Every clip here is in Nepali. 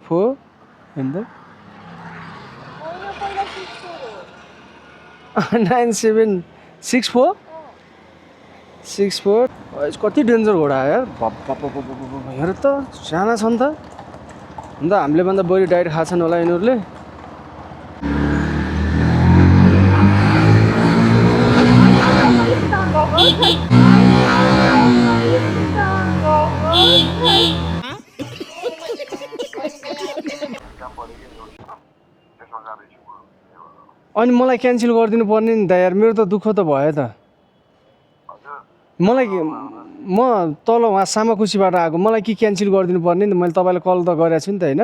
4 and the 9764 64 कति डेन्जर घोडा यार हेर त साना छन् त अन्त हामीले भन्दा बढी डाइट खाछन् होला यिनीहरूले अनि मलाई क्यान्सल गरिदिनु पर्ने नि त यार मेरो त दुःख त भयो त मलाई म तल वहाँ सामाखुसीबाट आएको मलाई के क्यान्सल गरिदिनु पर्ने नि मैले तपाईँलाई कल त गरेको छु नि त होइन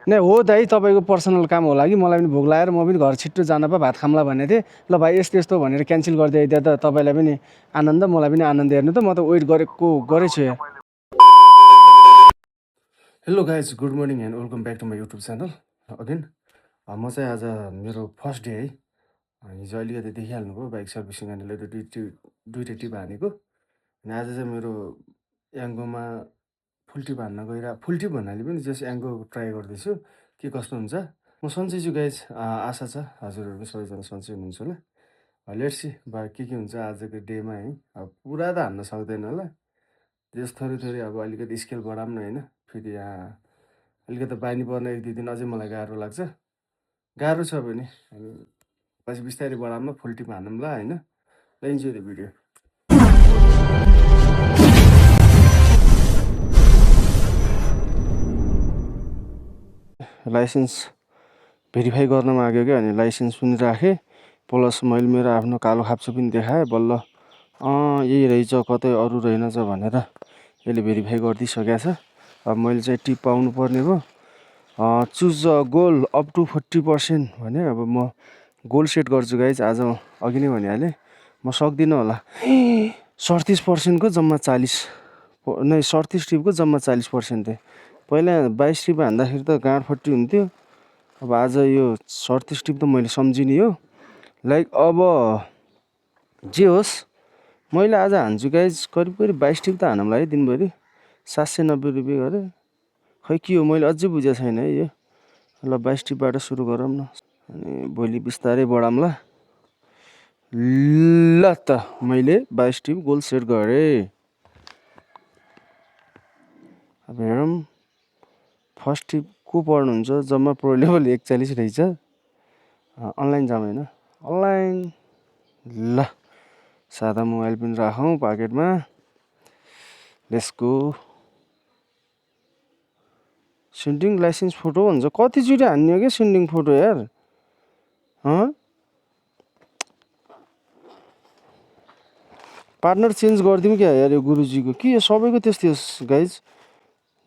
नै हो दाइ तपाईँको पर्सनल काम होला कि मलाई पनि भोक लागेर म पनि घर छिट्टो जान पो भात खाम्ला भनेको थिएँ ल भाइ यस्तो यस्तो भनेर क्यान्सल गरिदिए त तपाईँलाई पनि आनन्द मलाई पनि आनन्द हेर्नु त म त वेट गरेछु यार hello guys good morning and welcome back to my YouTube channel again म चाहिँ आज मेरो फर्स्ट डे है हिजो अलिकति देखिहाल्नुभयो बाइक सर्भिसिङ गर्नेले दुइटै टिप हानेको अनि आज चाहिँ मेरो याङ्गोमा फुल टिप हान्न फुल टिप भन्नाले पनि जस्ट याङ्गो ट्राई गर्दैछु के कस्तो हुन्छ म सन्चै छु गाइज आशा छ हजुरहरू पनि सबैजना सन्चै हुनुहुन्छ होला लेट्स सी बा के हुन्छ आजको डेमा है अब पुरा त हान्न सक्दैन होला त्यस थोरै अब अलिकति स्केल बढाउँ न होइन फेरि यहाँ अलिकति बानी पर्ने 1-2 दिन अझै मलाई गाह्रो लाग्छ गाह्रो छ भने हामी पछि बिस्तारै बढाउँ फुल टिप हानौँ ल होइन ल enjoy the video licence verify गर्न माग्यो क्या अनि लाइसेन्स पनि राखेँ प्लस मैले मेरो आफ्नो कालो खाप्चो पनि देखाएँ बल्ल यही रहेछ कतै अरू रहेनछ भनेर यसले भेरिफाई गरिदिइसकेको छ अब मैले चाहिँ टिप पाउनु पर्ने भयो चुज गोल अप टु 40% भने अब म गोल सेट गर्छु गाइज आज अघि नै भनिहालेँ म सक्दिनँ होला 37% को जम्मा 40 नै 37 टिपको जम्मा 40% थिएँ पहिला 22 टिप हान्दाखेरि त गाँड फट्टी हुन्थ्यो अब आज यो 37 टिप त मैले सम्झिने हो लाइक अब जे होस् मैले आज हान्छु गाइज करिब 22 टिप त हानौँला है दिनभरि 790 रुपियाँ गरेँ खै के हो मैले अझै बुझेको छैन है यो ल 22 टिपबाट सुरु गरौँ न अनि भोलि बिस्तारै बढाउँला ल त मैले 22 टिप गोल सेट गरेँ अब हेरौँ फर्स्ट टिप को पढ्नुहुन्छ जम्मा प्रो लेभल 41 रहेछ अनलाइन जाम होइन अनलाइन ल सादा मोबाइल पनि राखौँ पकेटमा let's go sending licence photo भन्छ कतिचोटि हान्ने हो क्या सेन्डिङ फोटो यार पार्टनर चेन्ज गरिदिउँ क्या यार यो गुरुजीको के यो सबैको त्यस्तै होस् गाइज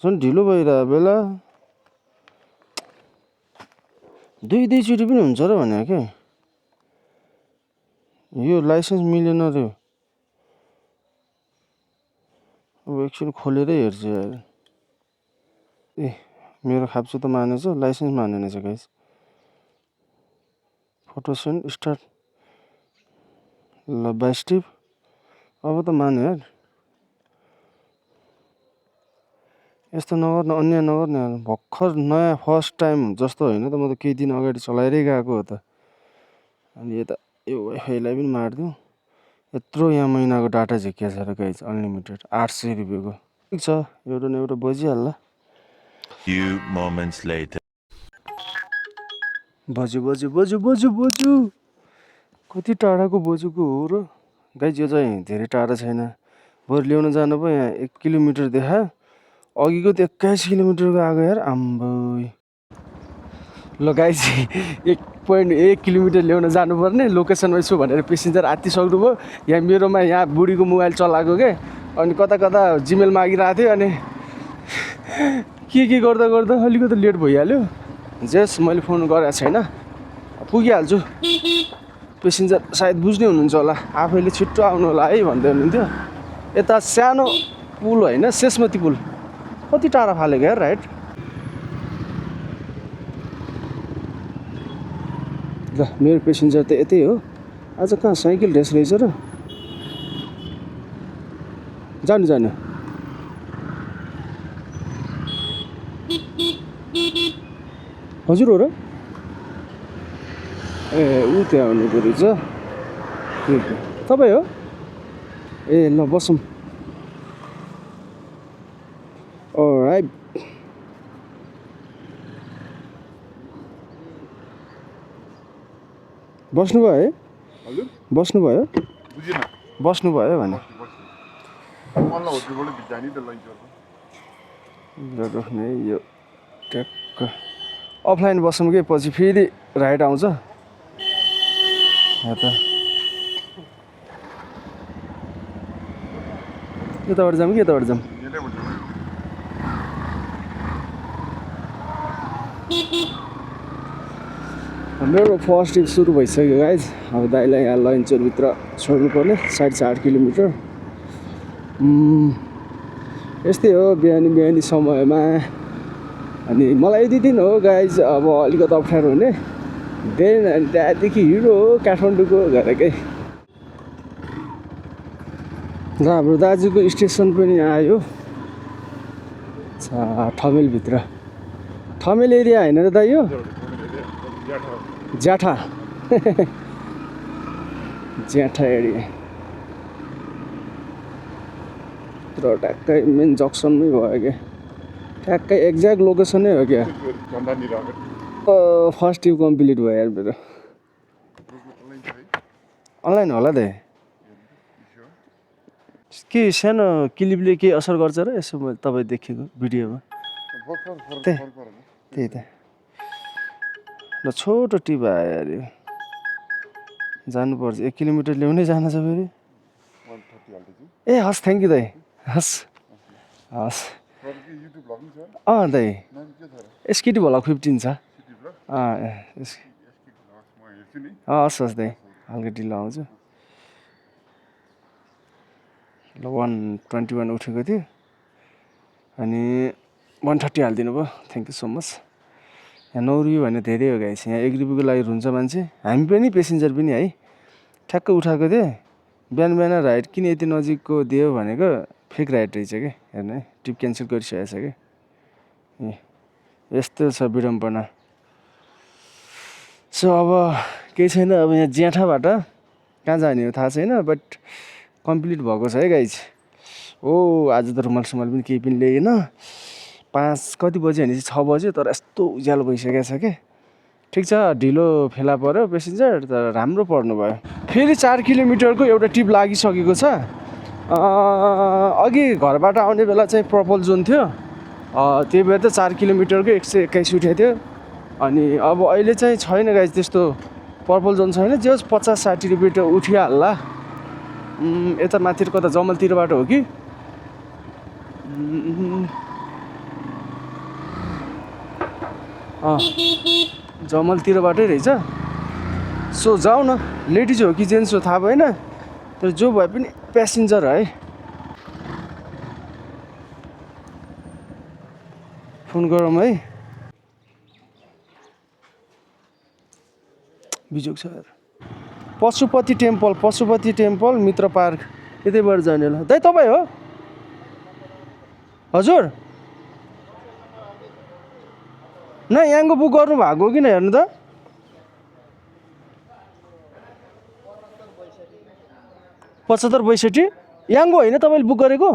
झन् ढिलो भइरहेको बेला 2 चोटि पनि हुन्छ र भनेको क्या यो लाइसेन्स मिलेन रे अब एकछिन खोलेरै हेर्छु यार ए मेरो खाप्चो त मानेछ लाइसेन्स मानेन छ गाइज फोटो सेन्ड स्टार्ट ल 22 टिप अब त माने यार यस्तो नगर्नु अन्याय नगर्ने भर्खर नयाँ फर्स्ट टाइम जस्तो होइन त म त केही दिन अगाडि चलाएरै गएको हो त अनि यता यो वाइफाईलाई पनि मारिदिउँ यत्रो यहाँ महिनाको डाटा झिकिया छ र गाइज अनलिमिटेड 800 रुपियाँको ठिक छ एउटा न एउटा बजिहाल्ला बज्यो कति टाढाको बोजूको हो र गाइज यो चाहिँ धेरै टाढा छैन बरु ल्याउन जानु पो यहाँ 1 किलोमिटर देखा अघिको त 21 किलोमिटरको आएको यार आम्बो ल गाइज 1.1 किलोमिटर ल्याउन जानुपर्ने लोकेसनमा छु भनेर पेसेन्जर आत्तिसक्नु भयो यहाँ मेरोमा यहाँ बुढीको मोबाइल चलाएको के अनि कता जिमेल मागिरहेको थियो अनि के गर्दा अलिकति लेट भइहाल्यो जस मैले फोन गरेको छैन पुगिहाल्छु पेसेन्जर सायद बुझ्ने हुनुहुन्छ होला आफैले छिट्टो आउनु होला है भन्दै हुनुहुन्थ्यो यता सानो पुल होइन शेषमती पुल कति टाढा फालेको यार राइट ल मेरो पेसेन्जर त यतै हो आज कहाँ साइकल रेस रहेछ र जानु हजुर हो र ए ऊ त्यहाँ हुनुको रहेछ तपाईँ हो ए ल बसौँ अलराइट बस्नुभयो है बस्नुभयो बस्नुभयो भने राख्ने यो ट्याक्क अफलाइन बसौँ कि पछि फेरि राइड आउँछ यहाँ त यताबाट जाऊँ कि यताबाट जाऊँ मेरो फर्स्ट ट्रिप सुरु भइसक्यो गाइज अब दाइलाई यहाँ लन्चरभित्र छोड्नु पर्ने 8.5 किलोमिटर यस्तै हो बिहानी समयमा अनि मलाई यति दिन हो गाइज अब अलिकति अप्ठ्यारो हुने देन अनि त्यहाँदेखि हिँड्नु हो काठमाडौँको घरकै र हाम्रो दाजुको स्टेसन पनि आयो ठमेलभित्र ठमेल एरिया होइन र दाइ यो ज्याठा ज्याठा एरिया र ट्याक्कै मेन जक्सनमै भयो क्या ट्याक्कै एक्ज्याक्ट लोकेसनै हो क्या फर्स्ट ट्रिप कम्प्लिट भयो यार मेरो अनलाइन होला दाइ के सानो क्लिपले के असर गर्छ र यसो तपाईँ देखेको भिडियोमा त्यही त ल छोटो टिप आयो यार यो जानुपर्छ 1 किलोमिटर ल्याउनै जान छ फेरि ए हस् थ्याङ्क यू दाइ हस् हस् दाइ एसकेटी भ्लग 15 छ हस् हस् दाइ हल्का ढिलो आउँछु ल 121 उठेको थियो अनि 130 हालिदिनु भयो थ्याङ्क यू सो मच यहाँ 9 रुपियाँ भने धेरै हो गाइस यहाँ 1 रुपियाँको लागि हुन्छ मान्छे हामी पनि पेसेन्जर पनि है ठ्याक्क उठाएको थिएँ बिहान राइड किन यति नजिकको दियो भनेको फेक राइड रहेछ क्या हेर्नु है ट्रिप क्यान्सल गरिसकेको छ क्या ए यस्तो छ विडम्बना सो अब केही छैन अब यहाँ ज्याठाबाट कहाँ जाने हो थाहा छैन बट कम्प्लिट भएको छ है गाइज ओ आज त रुमाल पनि केही पनि ल्याएन 5 कति बज्यो भनेपछि 6 बज्यो तर यस्तो उज्यालो भइसकेको छ क्या ठिक छ ढिलो फेला पर्यो पेसेन्जर तर राम्रो पर्नु भयो फेरि 4 किलोमिटरको एउटा ट्रिप लागिसकेको छ अघि घरबाट आउने बेला चाहिँ पर्पल जोन थियो त्यही भएर त 4 किलोमिटरको 121 उठेको थियो अनि अब अहिले चाहिँ छैन गाइज त्यस्तो पर्पल जोन छैन जे 50-60 रुपियाँ उठिहाल्ला यता माथि कता जमलतिरबाट हो कि जमलतिरबाटै रहेछ सो जाऊ न लेडिज हो कि जेन्ट्स हो थाहा भएन तर जो भए पनि प्यासेन्जर है फोन गरौँ है बिजोक छ पशुपति टेम्पल मित्र पार्क यतैबाट जाने होला दाइ तपाईँ हो हजुर न यहाँको बुक गर्नु भएको हो किन हेर्नु त पचहत्तर 62 यहाँको होइन तपाईँले बुक गरेको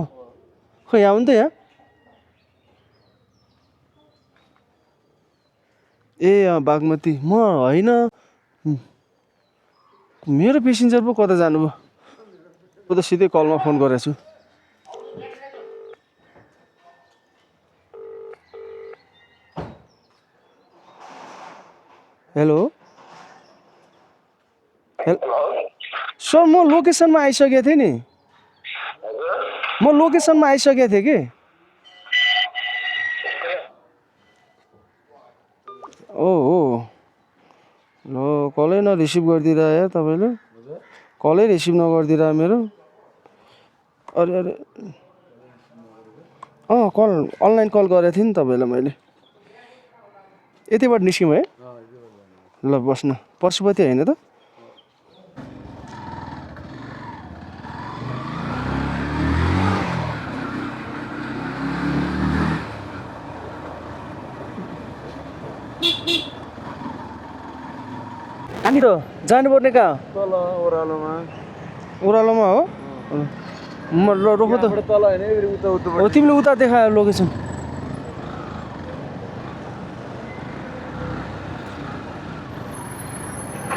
खै यहाँ हो नि त यहाँ ए बागमती म होइन मेरो पेसेन्जर पो कता जानुभयो म त सिधै कलमा फोन गरेको छु हेलो सर म लोकेसनमा आइसकेको थिएँ नि म लोकेसनमा आइसकेको थिएँ कि ओ हो ल कलै नरिसिभ गरिदिँदा यार तपाईँले कलै रिसिभ नगरिदिँदा मेरो अरे कल अनलाइन कल गरेको थिएँ नि तपाईँलाई मैले यतिबाट निस्क्यौँ है ल बस्नु पशुपति होइन त कहाँनिर जानुपर्ने कहाँ तल ओह्रालोमा ओह्रालोमा हो म ल रोक त तल होइन उता उता हो तिमीले उता देखायो लोकेसन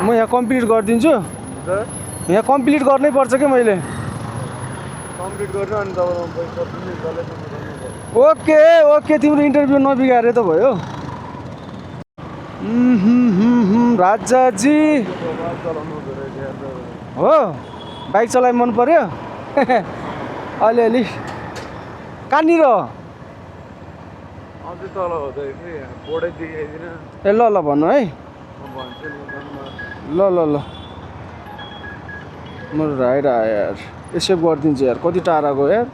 म यहाँ कम्प्लिट गरिदिन्छु यहाँ कम्प्लिट गर्नै पर्छ क्या मैले कम्प्लिट गर्नु अनि तपाईँलाई पैसा दिने डल्लै ओके ओके तिम्रो इन्टरभ्यू नबिगारे त भयो राजाजी चलाउनु हुँदो रहेछ यार तपाईँले। हो बाइक चलाइ मन पर्यो अलिअलि कहाँनिर अझै तल हुँदै बोर्डै देखाइदिन ए ल ल भन्नु है म भन्छु नि ल ल ल म राइड आयो यार एक्सेप्ट गरिदिन्छु यार कति टाढा गयो यार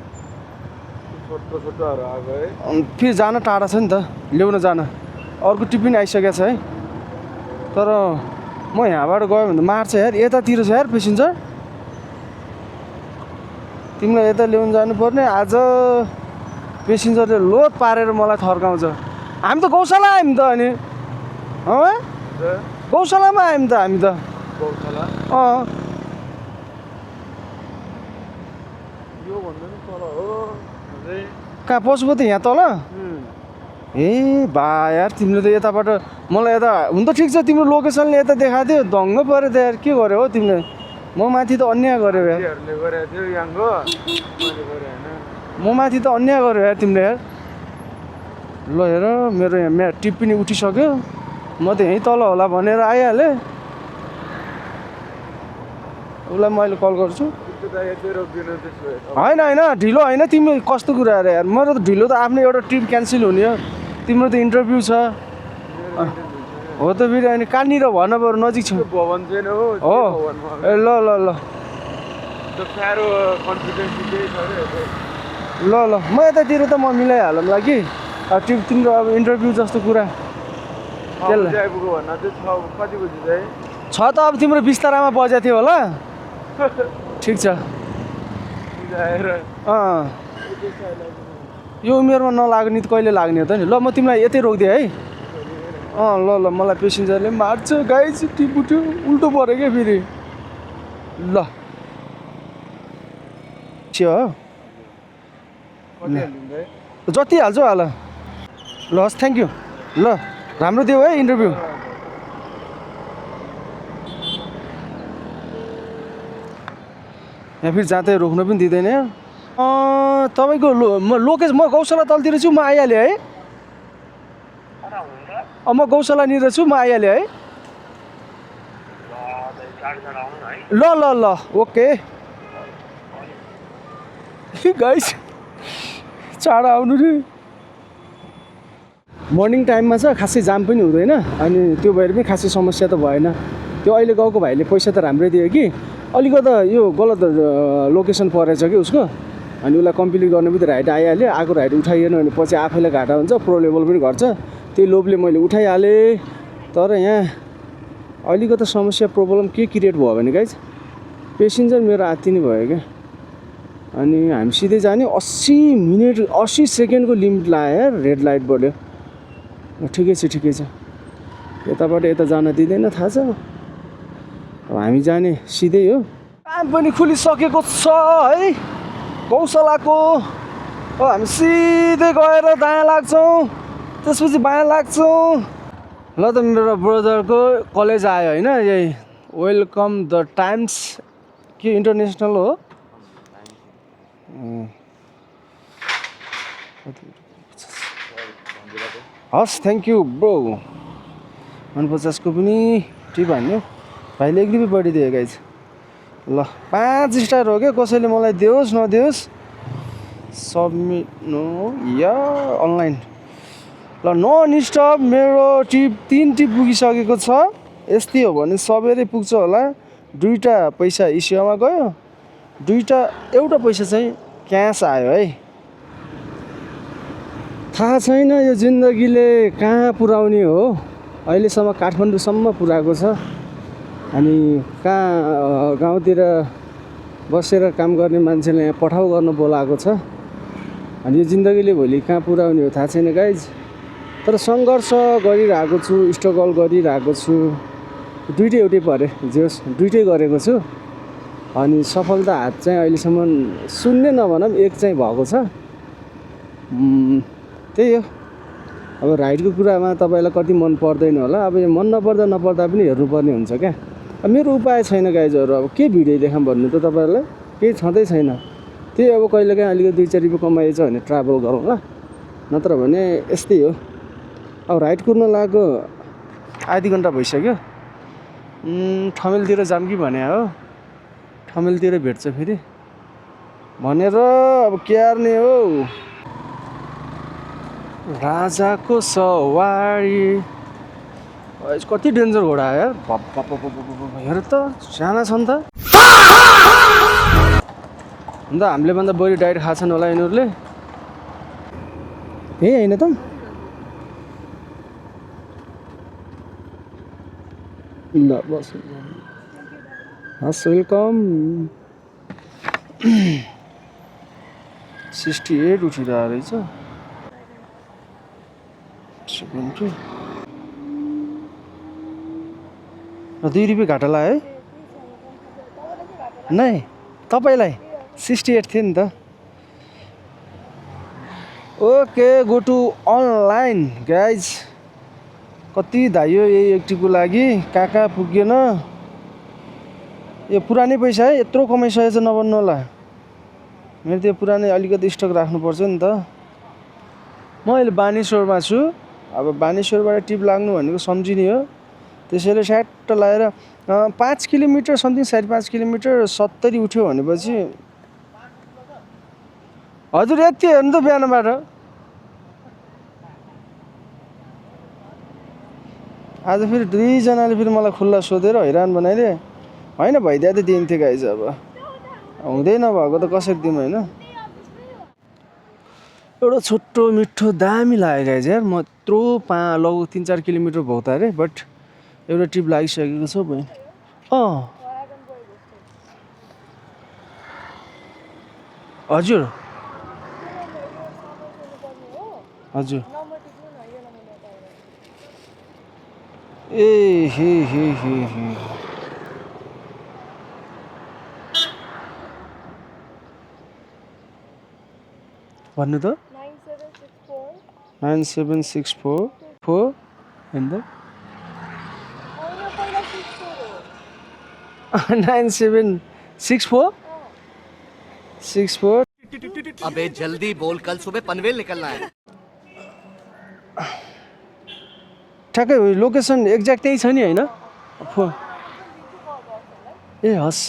छोटो छोटोहरू आएको है अनि फेरि जान टाढा छ नि त ल्याउन जान अर्को टिफिन आइसकेको छ है तर म यहाँबाट गयो भने त मार्छ यार यतातिर छ यार पेसेन्जर तिमीलाई यता ल्याउनु जानुपर्ने आज पेसेन्जरले लोड पारेर मलाई थर्काउँछ हामी त गौशाला आयौँ त अनि गौशालामा आयौँ त हामी त गौशाला अँ यो भन्दा नि तल हो अझै कहाँ पशुपति यहाँ तल ए बा यार तिमीले त यताबाट मलाई यता हुन त ठिक छ तिम्रो लोकेसनले यता देखाएको थियो दङ्ग पऱ्यो त यार के गर्यो हो तिमीले म माथि त अन्याय गर्यो यार केटीहरूले गरेको थियो याङ्गो मैले गरेँ होइन म माथि त अन्याय गर्यो यार तिमीले यार ल हेर मेरो यहाँ टिप पनि उठिसक्यो म त यहीँ तल होला भनेर आइहालेँ उसलाई मैले कल गर्छु त्यो त यतै रोकिदिनु त्यसो भए होइन होइन ढिलो होइन तिमी कस्तो कुरा अरे यार मेरो त ढिलो त आफ्नो एउटा ट्रिप क्यान्सल हुने हो तिम्रो त इन्टरभ्यू छ हो त फेरि अनि कहाँनिर भन बरु नजिक छ त्यो भवन छैन हो त्यो हो भवनमा ए ल ल ल त्यो साह्रो कन्फिडेन्स केही छ अरे ल ल म यतातिर त म मिलाइहालौँला कि अब तिम्रो अब इन्टरभ्यू जस्तो कुरा त्यसलाई आइपुग्यो भन्न चाहिँ कति बजी चाहिँ छ त अब तिम्रो बिस्तारामा बजेको थियो होला ठिक छ आएर अँ यो उमेरमा नलाग्ने त कहिले लाग्ने हो त नि ल म तिमीलाई यतै रोकिदिएँ है अँ ल ल मलाई पेसेन्जरले मार्छ गाइज टिप उठ्यो उल्टो पऱ्यो क्या फेरि ल छ कति हालिदिनु है जति हाल्छु हाल ल हस् थ्याङ्क यू ल राम्रो दियो है इन्टरभ्यू यहाँ फेरि जाँदै रोक्नु पनि दिँदैन तपाईँको म गौशाला तलतिर छु म आइहालेँ है म गौशालानिर छु म आइहालेँ है ल ल ल ओके गाइस चाँडो आउनु रे मर्निङ टाइममा छ खासै जाम पनि हुँदैन अनि त्यो भएर पनि खासै समस्या त भएन त्यो अहिले गाउँको भाइले पैसा त राम्रै दियो कि अलिकति यो गलत लोकेसन परेछ कि उसको अनि उसलाई कम्प्लिट गर्न पनि राइड आइहाल्यो आएको राइड उठाइएन भने पछि आफैलाई घाटा हुन्छ प्रोलेबल पनि घट्छ त्यही लोभले मैले उठाइहालेँ तर यहाँ अलिकति समस्या प्रब्लम के क्रिएट भयो भने गाइज पेसेन्जर मेरो आत्तिने भयो क्या अनि हामी सिधै जाने 80 मिनट 80 सेकेन्डको लिमिट लाग्यो यार रेड लाइट बढ्यो ठिकै छ यताबाट यता जान दिँदैन थाहा छ अब हामी जाने सिधै हो काम पनि खुलिसकेको छ है गौशालाको अब हामी सिधै गएर दायाँ लाग्छौँ त्यसपछि बायाँ लाग्छौँ ल त मेरो ब्रदरको कलेज आयो होइन यही वेलकम द टाइम्स के इन्टरनेसनल हो हस् थ्याङ्क यू ब्रो 150 को पनि टिप हान्यो भाइले 1 रुपियाँ बढिदियो गाइज ल 5 स्टार हो क्या कसैले मलाई दियोस् नदियोस् सबमिट नो या अनलाइन ल नन स्टप मेरो टिप 3 टिप पुगिसकेको छ यस्तै हो भने सबैले पुग्छ होला 2टा पैसा इस्युमा गयो एउटा पैसा चाहिँ क्यास आयो है थाहा छैन यो जिन्दगीले कहाँ पुर्याउने हो अहिलेसम्म काठमाडौँसम्म पुर्याएको छ अनि कहाँ गाउँतिर बसेर काम गर्ने मान्छेले यहाँ पठाउ गर्न बोलाएको छ अनि यो जिन्दगीले भोलि कहाँ पुर्याउने हो थाहा छैन गाइज तर सङ्घर्ष गरिरहेको छु स्ट्रगल गरिरहेको छु दुइटै एउटै परे जोस् दुइटै गरेको छु अनि सफलता हात चाहिँ अहिलेसम्म शून्य नभनौँ 1 चाहिँ भएको छ। त्यही हो अब राइडको कुरामा तपाईँलाई कति मन पर्दैन होला, अब यो मन नपर्दा पनि हेर्नुपर्ने हुन्छ क्या। अब मेरो उपाय छैन गाइजहरू, अब के भिडियो देखाऊँ भन्नु त तपाईँहरूलाई केही छँदै छैन। त्यही अब कहिलेकाहीँ अलिकति 2-4 रुपियाँ कमाइएछ भने ट्राभल गरौँला, नत्र भने यस्तै हो। अब राइड कुर्न लागेको आधी घन्टा भइसक्यो। ठमेलतिर जाऊँ कि भने हो, ठमेलतिर भेट्छ फेरि भनेर अब क्यार्ने हो। राजाको सवारी कति डेन्जर घोडा यार, हेर त साना छन् त। अन्त हामीले भन्दा बढी डाइट खाछन् होला यिनीहरूले। ए होइन त ल बस हस् वेलकम। 68 उठिरहेको रहेछ 70 र 2 रुपियाँ घाटा लाग्यो है नै तपाईँलाई 68 थियो नि त। Okay go to online guys. कति धाइयो यही एक्टिभको लागि, कहाँ पुगेन। यो पुरानै पैसा है, यत्रो कमाइसकेछ नभन्नु होला। मेरो त्यो पुरानै अलिकति स्टक राख्नुपर्छ नि त। म अहिले बानेश्वरमा छु। अब बानेश्वरबाट टिप लाग्नु भनेको सम्झिने हो, त्यसैले स्याट्ट लगाएर 5 किलोमिटर समथिङ 5.5 किलोमिटर 70 उठ्यो भनेपछि हजुर यति हेर्नु त बिहानबाट। आज फेरि 2 जनाले फेरि मलाई खुल्ला सोधेर हैरान बनाइदिए। होइन भइदिए त दिन्थ्यो गाइज, अब हुँदै नभएको त कसरी दिउँ होइन। एउटा छोटो मिठो दामी लाग्यो गाइज यार। म यत्रो लगभग 3-4 किलोमिटर भौतारे बट एउटा टिप लागिसकेको छ बहिनी। हजुर हजुर ए हे हे हे हे भन्नु त 9764 and 9764 64। अबे जल्दी बोल, कल सुबह पनवेल निकलना है। ठ्याक्कै लोकेसन एक्ज्याक्ट त्यही छ नि होइन। ए हस्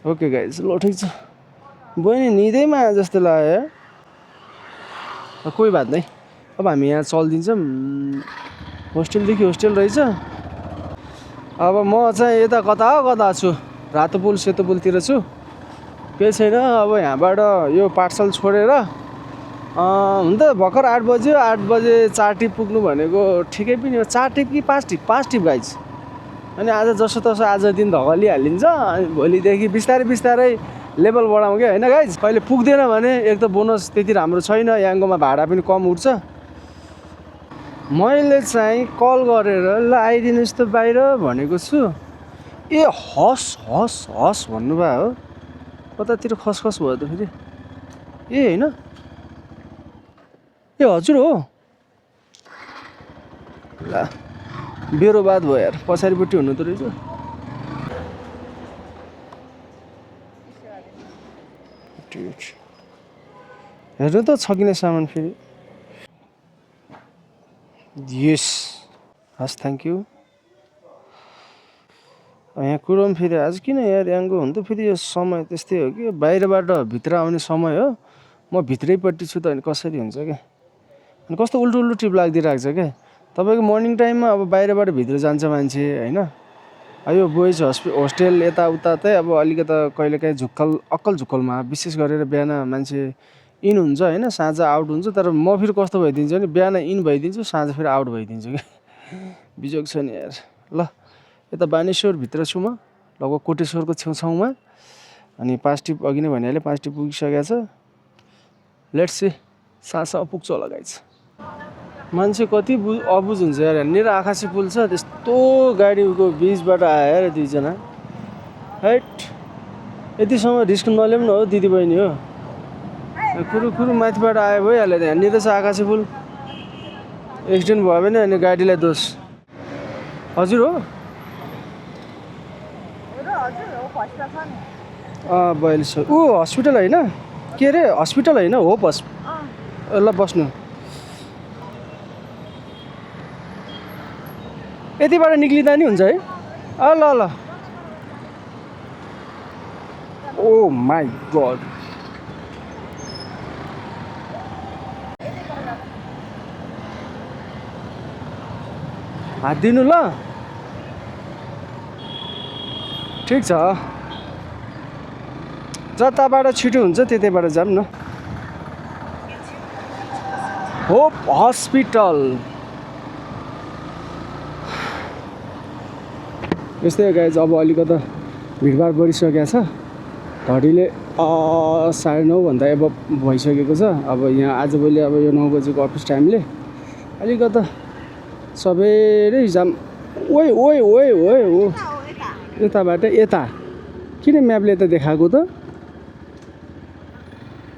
ओके गाइज, ल ठिक छ। बहिनी निदैमा जस्तो लाग्यो यार। कोही बात नै, अब हामी यहाँ चलिदिन्छौँ। होस्टेलदेखि होस्टेल रहेछ। अब म चाहिँ यता कता छु, रातो पुल सेतो पुलतिर छु। केही छैन। अब यहाँबाट यो पाठशाला छोडेर हुन त भर्खर 8 बज्यो। 8 बजे 4 टिप पुग्नु भनेको ठिकै पनि हो। 4 टिप कि 5 टिप? 5 tip guys. अनि आज जसो तसो आज दिन धगलिहालिन्छ। अनि भोलिदेखि बिस्तारै लेभल बढाउँ क्या होइन गाइज। कहिले पुग्दैन भने एक त बोनस त्यति राम्रो छैन, याङ्गोमा भाडा पनि कम उठ्छ। मैले चाहिँ कल गरेर ल आइदिनुहोस् त बाहिर भनेको छु। ए हस् भन्नुभयो हो। कतातिर खसखस भयो त फेरि। ए होइन ए हजुर हो। ल बेरोबाद भयो यार, पछाडिपट्टि हुनु त रहेछ। हेर्नु त छ किन सामान फेरि। यस हस् थ्याङ्क यू। यहाँ कुरो पनि फेरि आज किन यार याङ्गो हुनु त फेरि। यो समय त्यस्तै हो कि बाहिरबाट भित्र आउने समय हो। म भित्रैपट्टि छु त अनि कसरी हुन्छ क्या। अनि कस्तो उल्टो टिप लाग्दिरहेको छ क्या। तपाईँको मर्निङ टाइममा अब बाहिरबाट भित्र जान्छ मान्छे होइन। यो बोइज होस्टेल यताउता चाहिँ अब अलिकता कहिलेकाहीँ अक्कल झुक्कलमा विशेष गरेर बिहान मान्छे इन हुन्छ होइन, साँझ आउट हुन्छ। तर म फेरि कस्तो भइदिन्छु भने बिहान इन भइदिन्छु, साँझ फेरि आउट भइदिन्छु क्या। बिजोग छ नि यार। ल यता बानेश्वरभित्र छु म, लगभग कोटेश्वरको छेउछाउमा। अनि 5 टिप अघि नै भनिहालेँ, 5 टिप पुगिसकेको छ। लेट्स सी साँझसम्म पुग्छ होला गाइज। मान्छे कति अबुझ हुन्छ यार। यहाँनिर आकाशे पुल छ, त्यस्तो गाडीको बिचबाट आएर दुईजना हैट यतिसम्म रिस्क नलिउँ न हो दिदी बहिनी हो। कुरु माथिबाट आयो भइहाल्यो। यहाँनिर छ आकाशे पुल, एक्सिडेन्ट भयो भने अनि गाडीलाई दोष। हजुर हो 4200 ऊ हस्पिटल होइन के अरे हस्पिटल होइन होप ल बस्नु यतिबाट निक्लिँदा नि हुन्छ है। ल ल ओ माई गड हात दिनु ल ठिक छ। जताबाट छिटो हुन्छ त्यतैबाट जाऊँ न। होप हस्पिटल यस्तै गाइज। अब अलिकता भिडभाड बढिसकेको छ। घडीले 9:30 भन्दा अब भइसकेको छ। अब यहाँ आजभोलि अब यो 9 बजेको अफिस टाइमले अलिकता सबैले जाम। ओइ ओइ ओइ ओइ हो यताबाट यता किन म्यापले यता देखाएको त?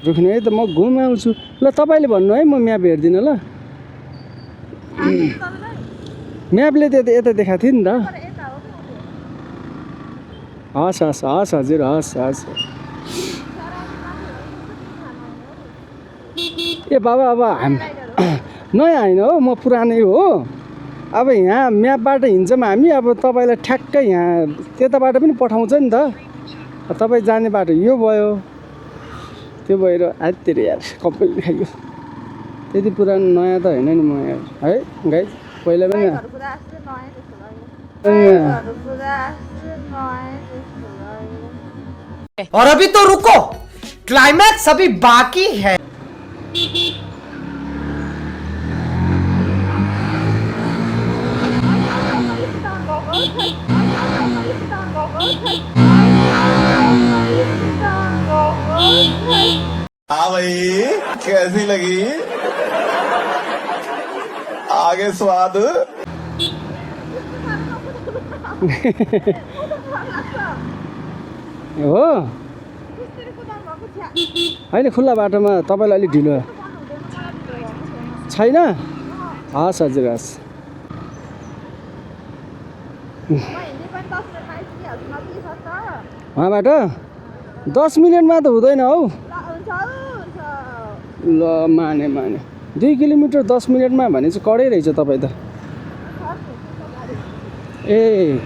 रोक्नु है त म घुमाउँछु ल। तपाईँले भन्नु है म म्याप हेर्दिनँ ल। म्यापले त यता देखाएको थियो नि त। हस् हस् हस् हजुर हस् हस्। ए बाबा अब नयाँ होइन हो म पुरानै हो। अब यहाँ म्यापबाट हिँड्छौँ हामी। अब तपाईँलाई ठ्याक्कै यहाँ त्यताबाट पनि पठाउँछ नि त। तपाईँ जाने बाटो यो भयो। त्यो भएर आतिर यार कपाल खायो। त्यति पुरानो नयाँ त होइन नि म यार है गाइज। पहिला पनि और अभी तो रुको, क्लाइमैक्स अभी बाकी है। हाँ भाई कैसी लगी आगे स्वाद हो होइन खुल्ला बाटोमा तपाईँलाई अलिक ढिलो छैन। हस् हजुर हस्। वहाँबाट 10 मिनटमा त हुँदैन हौ। ल माने 2 किलोमिटर 10 मिनटमा भने चाहिँ कडै रहेछ तपाईँ त। ए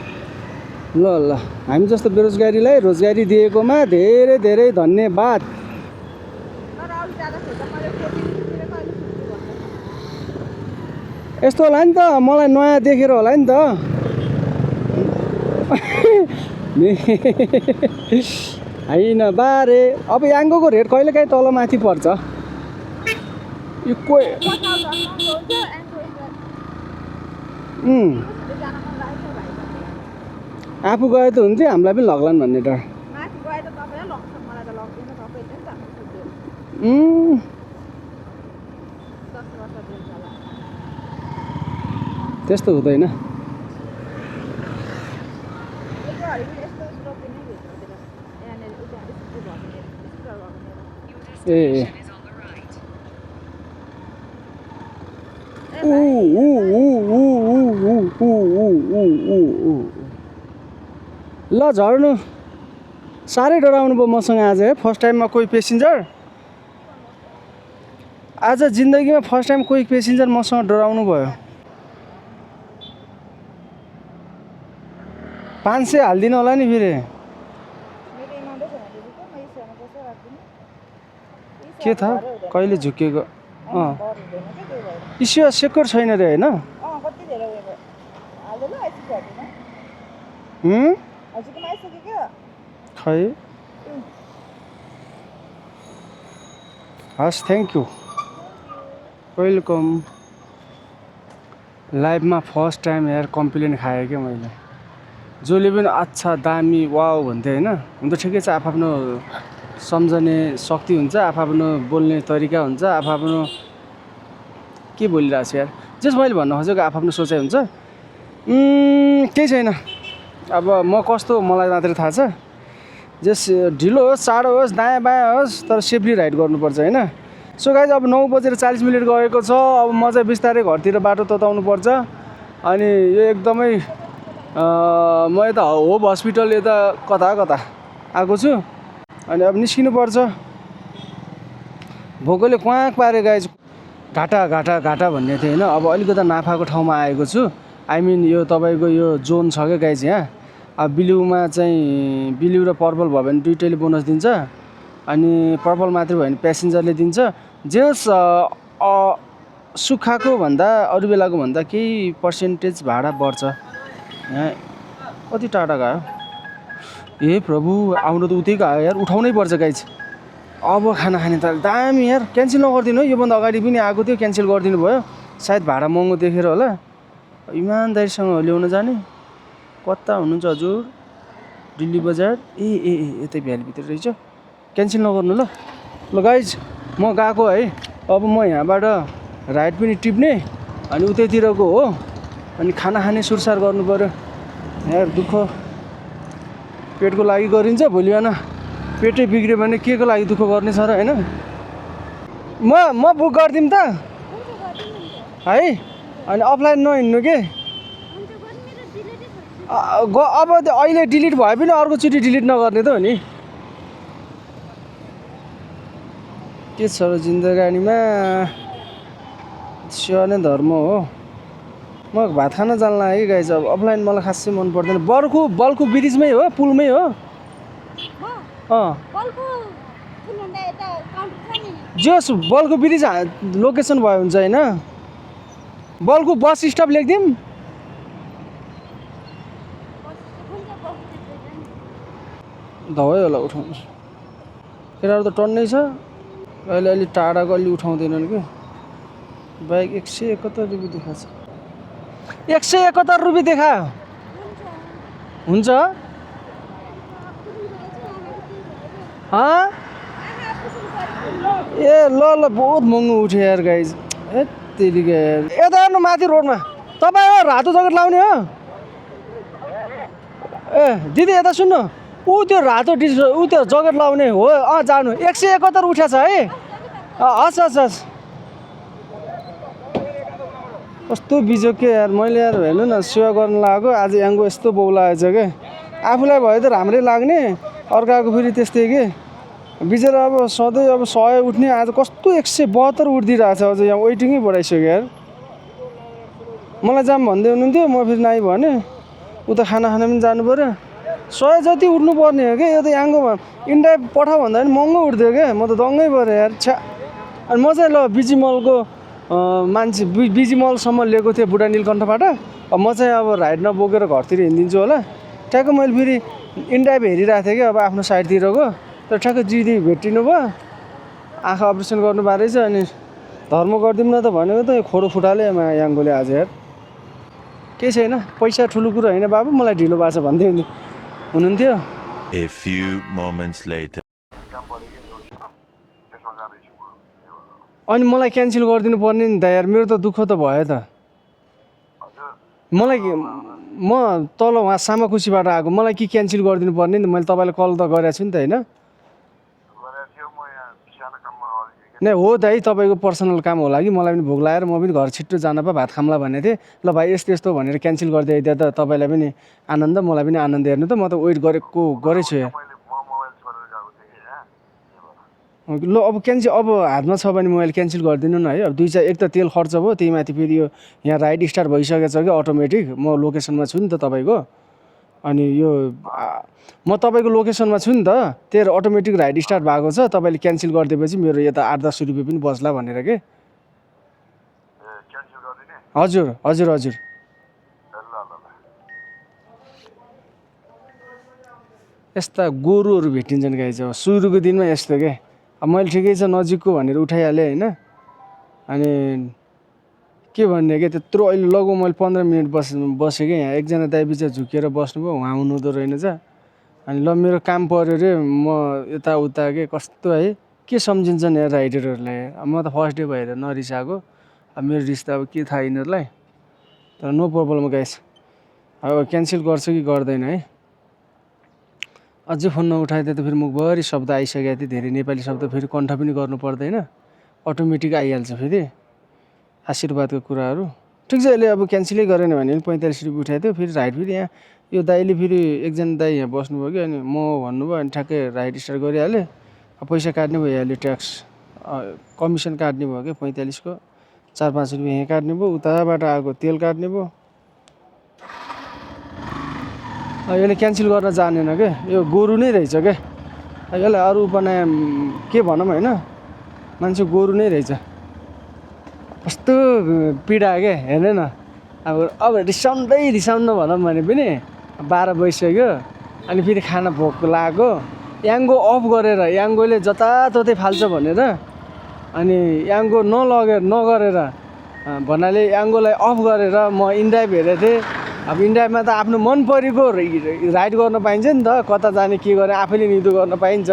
ल ल हामी जस्तो बेरोजगारीलाई रोजगारी दिएकोमा धेरै धेरै धन्यवाद। यस्तो होला नि त मलाई नयाँ देखेर होला नि त। होइन बारे अब याङ्गोको रेट कहिलेकाहीँ तल माथि पर्छ। यो कोही आफू गए त हुन्थ्यो हामीलाई पनि लग्लान् भन्ने डर। त्यस्तो हुँदैन। ए ल झर्नु साह्रै डराउनु भयो मसँग आज है। फर्स्ट टाइममा कोही पेसेन्जर आज जिन्दगीमा फर्स्ट टाइम कोही पेसेन्जर मसँग डराउनु भयो। 500 हालिदिनु होला नि फेरि। के थाहा कहिले झुकेको। इस्यु सेक्योर छैन रे होइन। खै हस् थ्याङ्क यू वेलकम। लाइफमा फर्स्ट टाइम यार कम्प्लेन खाएँ क्या मैले। जसले पनि अच्छा दामी वाउ भन्थ्यो होइन। हुन त ठिकै छ आफ्नो सम्झने शक्ति हुन्छ, आफ्नो बोल्ने तरिका हुन्छ, आफ्नो के बोलिरहेको छु यार जस मैले भन्न खोजेको आफ्नो सोचाइ हुन्छ केही छैन अब म कस्तो मलाई मात्रै थाहा छ जस ढिलो होस् चाँडो होस् दायाँ बायाँ होस् तर सेफली राइड गर्नुपर्छ होइन सो गाइज अब 9:40 गएको छ अब म चाहिँ बिस्तारै घरतिर बाटो तताउनु पर्छ अनि यो एकदमै म यता होप हस्पिटल यता कता आएको छु अनि अब निस्किनु पर्छ भोकले क्वाक पारे गाइज घाटा भन्ने थियो होइन अब अलिकति नाफाको ठाउँमा आएको छु आई मिन यो तपाईँको यो जोन छ क्या गाइज यहाँ अब ब्लूमा चाहिँ ब्लू र पर्पल भयो भने दुइटैले बोनस दिन्छ अनि पर्पल मात्रै भयो भने प्यासेन्जरले दिन्छ जस सुक्खाको भन्दा अरू बेलाको भन्दा केही पर्सेन्टेज भाडा बढ्छ यहाँ कति टाढा गयो ए प्रभु आउनु त उतै गयो यार उठाउनै पर्छ गाइज अब खाना खाने त दामी यार क्यान्सल नगरिदिनु है योभन्दा अगाडि पनि आएको थियो क्यान्सल गरिदिनु भयो सायद भाडा महँगो देखेर होला इमान्दारीसँग ल्याउन जाने कता हुनुहुन्छ हजुर दिल्ली बजार ए यतै भ्यालीभित्र रहेछ क्यान्सल नगर्नु ल गाइज म गएको है अब म यहाँबाट राइड पनि टिप्ने अनि उतैतिरको हो अनि खाना खाने सुरसार गर्नु पऱ्यो यार दुःख पेटको लागि गरिन्छ भोलि बिहान पेटै बिग्रियो भने के को लागि दुःख गर्ने छ र होइन म बुक गरिदिउँ त है अनि अफलाइन नहिँड्नु के अब अहिले डिलिट भए पनि अर्कोचोटि डिलिट नगर्ने त हो नि के छ र जिन्दगानीमा सेवा नै धर्म हो म भात खान जान लाग्यो गाइज अब अफलाइन मलाई खासै मन पर्दैन बल्कु ब्रिजमै हो पुलमै हो जोस् बल्कु ब्रिज लोकेसन भयो हुन्छ होइन बल्कु बस स्टप लेखिदिउँ धवै होला उठाउनु केटाहरू त टन्नै छ अहिले टाढाको अलि उठाउँदैनन् कि बाइक 171 रुपियाँ देखाएको छ 171 रुपियाँ देखायो हुन्छ ए ल बहुत महँगो उठ्यो यार गाइज यत्तिकै यार यता हेर्नु माथि रोडमा तपाईँ हो रातो ज्याकेट लाउने हो ए दिदी यता सुन्नु ऊ त्यो रातो ऊ त्यो ज्याकेट लाउने हो जानु 171 उठ्या छ है हस् कस्तो बिजोग के यार मैले यार हेर्नु न सेवा गर्न लागेको आज याङको यस्तो बौला आएछ क्या आफूलाई भयो त राम्रै लाग्ने अर्काको फेरि त्यस्तै के बिचरा अब सधैँ अब 100 उठ्ने आज कस्तो 172 उठिदिरहेको छ अझ यहाँ वेटिङै बढाइसक्यो यार मलाई जाम भन्दै हुनुहुन्थ्यो म फेरि नाइ भने उता खाना खान पनि जानु पऱ्यो 100 जति उठ्नु पर्ने हो क्या यो त याङको इन्डिया पठाउ भन्दा पनि महँगो उठ्थ्यो क्या म त दङ्गै पऱ्यो यार छ्या अनि म चाहिँ ल बिजी मलको मान्छे बिजी मलसम्म लिएको थिएँ बुढा नीलकण्ठबाट अब म चाहिँ अब राइड नबोकेर घरतिर हिँडिदिन्छु होला ठ्याक्क मैले फेरि इन्डिया हेरिरहेको थिएँ कि अब आफ्नो साइडतिरको तर ठ्याक्क दिदी भेटिनु भयो आँखा अपरेसन गर्नु भएको रहेछ अनि धर्म गरिदिउँ न त भनेको त खोरो फुटाले याङकोले आज यार केही छैन पैसा ठुलो कुरो होइन बाबु मलाई ढिलो भएको छ भन्दै हुनुहुन्थ्यो A few moments later. अनि मलाई क्यान्सल गरिदिनु पर्ने नि त यार मेरो त दुःख त भयो त मलाई म तल वहाँ सामाकुसीबाट आएको मलाई के क्यान्सल गरिदिनु पर्ने नि मैले तपाईँलाई कल त गरेको छु नि त होइन नै हो दाइ तपाईँको पर्सनल काम होला कि मलाई पनि भोक लागेर म पनि घर छिट्टो जान पो भात खाम्ला भनेको थिएँ ल भाइ यस्तो भनेर क्यान्सल गरिदिए त तपाईँलाई पनि आनन्द मलाई पनि आनन्द हेर्नु त म त वेट गरेछु यार ल अब क्यान्सल अब हातमा छ भने मोबाइल क्यान्सल गरिदिनु न है अब एक त तेल खर्च भयो त्यही माथि फेरि यो यहाँ राइड स्टार्ट भइसकेको छ कि अटोमेटिक म लोकेसनमा छु नि त तपाईँको अनि यो म तपाईँको लोकेसनमा छु नि त त्यही अटोमेटिक राइड स्टार्ट भएको छ तपाईँले क्यान्सल गरिदिएपछि मेरो यता 8-10 रुपियाँ पनि बस्ला भनेर के हजुर यस्ता गोरुहरू भेटिन्छन् गाई चाहिँ सुरुको दिनमा यस्तो क्या अब मैले ठिकै छ नजिकको भनेर उठाइहालेँ होइन अनि के भन्ने क्या त्यत्रो अहिले लगभग मैले 15 मिनट बसेँ क्या यहाँ एकजना दाइबी चाहिँ झुकेर बस्नुभयो उहाँ हुनुहुँदो रहेनछ अनि ल मेरो काम पऱ्यो रे म यताउता के कस्तो है के सम्झिन्छन् यार राइडरहरूलाई म त फर्स्ट डे भएर नरिसाएको अब मेरो रिस त अब के थाहा यिनीहरूलाई तर नो प्रब्लम गाइस अब क्यान्सल गर्छ कि गर्दैन है अझै फोन नउठाइदिए त फेरि मुखभरि शब्द आइसकेको थियो धेरै नेपाली शब्द फेरि कण्ठ पनि गर्नु पर्दैन अटोमेटिक आइहाल्छ फेरि आशीर्वादको कुराहरू ठिक छ यसले अब क्यान्सलै गरेन भने 45 रुपियाँ उठाइदियो फेरि राइड फेरि यहाँ यो दाइले फेरि एकजना दाइ यहाँ बस्नुभयो कि अनि म भन्नुभयो अनि ठ्याक्कै राइड स्टार्ट गरिहालेँ पैसा काट्ने भइहाल्यो ट्याक्स कमिसन काट्ने भयो कि 45 को 4-5 रुपियाँ यहाँ काट्ने भयो उताबाट आएको तेल काट्ने भयो यसले क्यान्सल गर्न जानेन क्या यो गोरु नै रहेछ क्या यसलाई अरू उपनाम के भनौँ होइन मान्छे गोरु नै रहेछ कस्तो पीडा क्या हेर्नु न अब रिसाउनु भनौँ भने पनि 12 बजिसक्यो अनि फेरि खाना भोक लागेको याङ्गो अफ गरेर याङ्गोले जताततै फाल्छ भनेर अनि याङ्गो नगरेर भन्नाले याङ्गोलाई अफ गरेर म इन्ड्राइभ हेरेको थिएँ अब इन्ड्राइभमा त आफ्नो मन परेको राइड गर्न पाइन्छ नि त कता जाने के गर्ने आफैले निदो गर्न पाइन्छ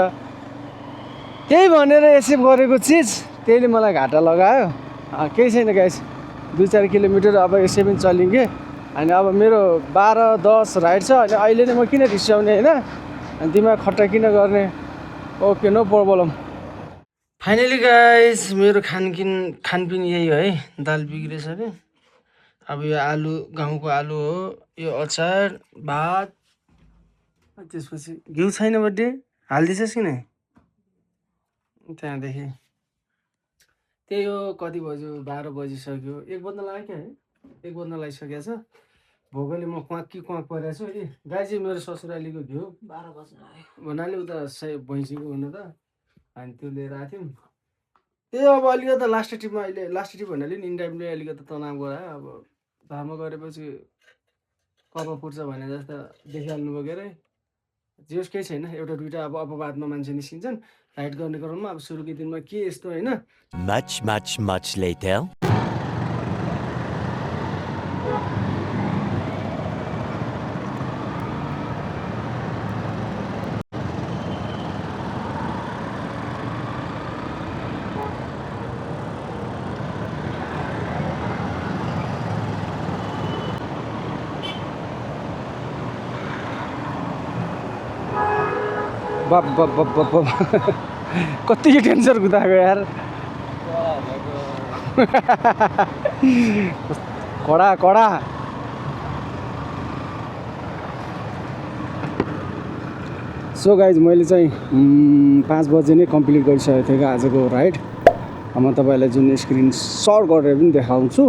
त्यही भनेर एक्सेप्ट गरेको चिज त्यहीले मलाई घाटा लगायो केही छैन गाइस 2-4 किलोमिटर अब यसै पनि चलिन्गे अनि अब मेरो 12-10 राइड छ अनि अहिले नै म किन रिसाउने होइन अनि दिमाग खट्टा किन गर्ने okay no problem finally guys मेरो खानपिन यही हो है दाल बिग्रेछ अरे अब यो आलु गाउँको आलु हो यो अचार भात त्यसपछि घिउ छैन बड्डे हालिदिन्छस् किन त्यहाँदेखि त्यही हो कति बज्यो 12 बजिसक्यो 1 बज्न लाग्यो क्या है 1 बज्न लागिसकेको छ भोकले म क्वाक परेको छु ए गाई चाहिँ मेरो ससुरालीको घिउ 12 बज्न आयो भन्नाले उता भैँसीको हुन त अनि त्यो लिएर आएको थियौँ त्यही अब अलिकति लास्ट ट्रिपमा अहिले लास्ट ट्रिप भन्नाले नि इन्डाइभले अलिकति तनाव गरायो अब धर्म गरेपछि कप फुट्छ भने जस्तो देखिहाल्नु भयो के अरे जे केही छैन एउटा दुइटा अब अपवादमा मान्छे निस्किन्छन् राइड गर्ने क्रममा अब सुरुको दिनमा के यस्तो होइन Much later. बाप कति टेन्सन गुताएको यार कडा सो गाइज मैले चाहिँ 5 बजे नै कम्प्लिट गरिसकेको थिएँ आजको राइड म तपाईँलाई जुन स्क्रिन सर्ट गरेर पनि देखाउँछु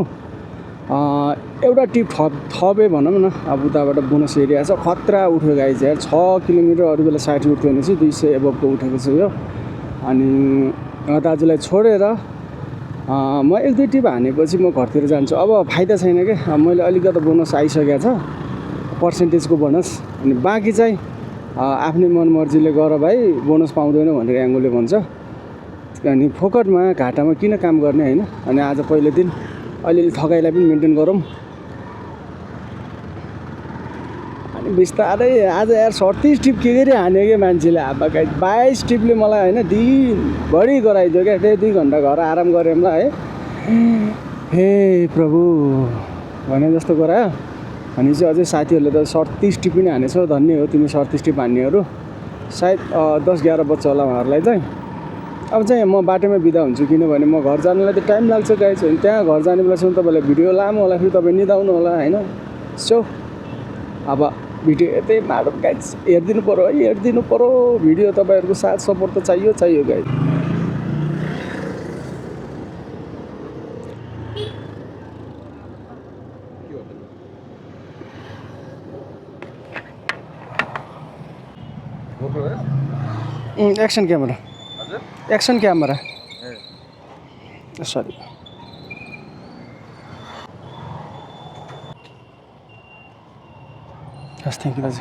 एउटा टिप थपे भनौँ न अब उताबाट बोनस एरिया छ खतरा उठ्यो गाइज यार 6 किलोमिटर अरू बेला 60 उठ्यो भने चाहिँ 200 एबभको उठेको छ यो अनि दाजुलाई छोडेर म 1-2 टिप हानेपछि म घरतिर जान्छु अब फाइदा छैन क्या मैले अलिकति बोनस आइसकेको छ पर्सेन्टेजको बोनस अनि बाँकी चाहिँ आफ्नै मनमर्जीले गर भाइ बोनस पाउँदैन भनेर एङ्गोले भन्छ अनि फोकटमा घाटामा किन काम गर्ने होइन अनि आज पहिलो दिन अलिअलि थकाइलाई पनि मेन्टेन गरौँ अनि बिस्तारै आज यार 37 टिप के गरी हान्यो क्या मान्छेले हाबा 22 टिपले मलाई होइन दिनभरि गराइदियो क्या त्यही 2 घन्टा घर आराम गरेँ ल है हे प्रभु भने जस्तो गरायो अनि चाहिँ अझै साथीहरूले त 37 टिप पनि हानेछौ धन्य हो तिमी 37 टिप हान्नेहरू सायद 10-11 बच्चा होला उहाँहरूलाई चाहिँ अब चाहिँ म बाटोमै बिदा हुन्छु किनभने म घर जानलाई त टाइम लाग्छ गाइस होइन त्यहाँ घर जाने बेलासम्म तपाईँलाई भिडियो लामो होला फेरि तपाईँ निदाउनु होला होइन सो अब भिडियो यतै माडौँ गाइस हेरिदिनु पऱ्यो भिडियो तपाईँहरूको साथ सपोर्ट त चाहियो गाइस एक्सन क्यामेरा सरी हस् थ्याङ्क यू दाजु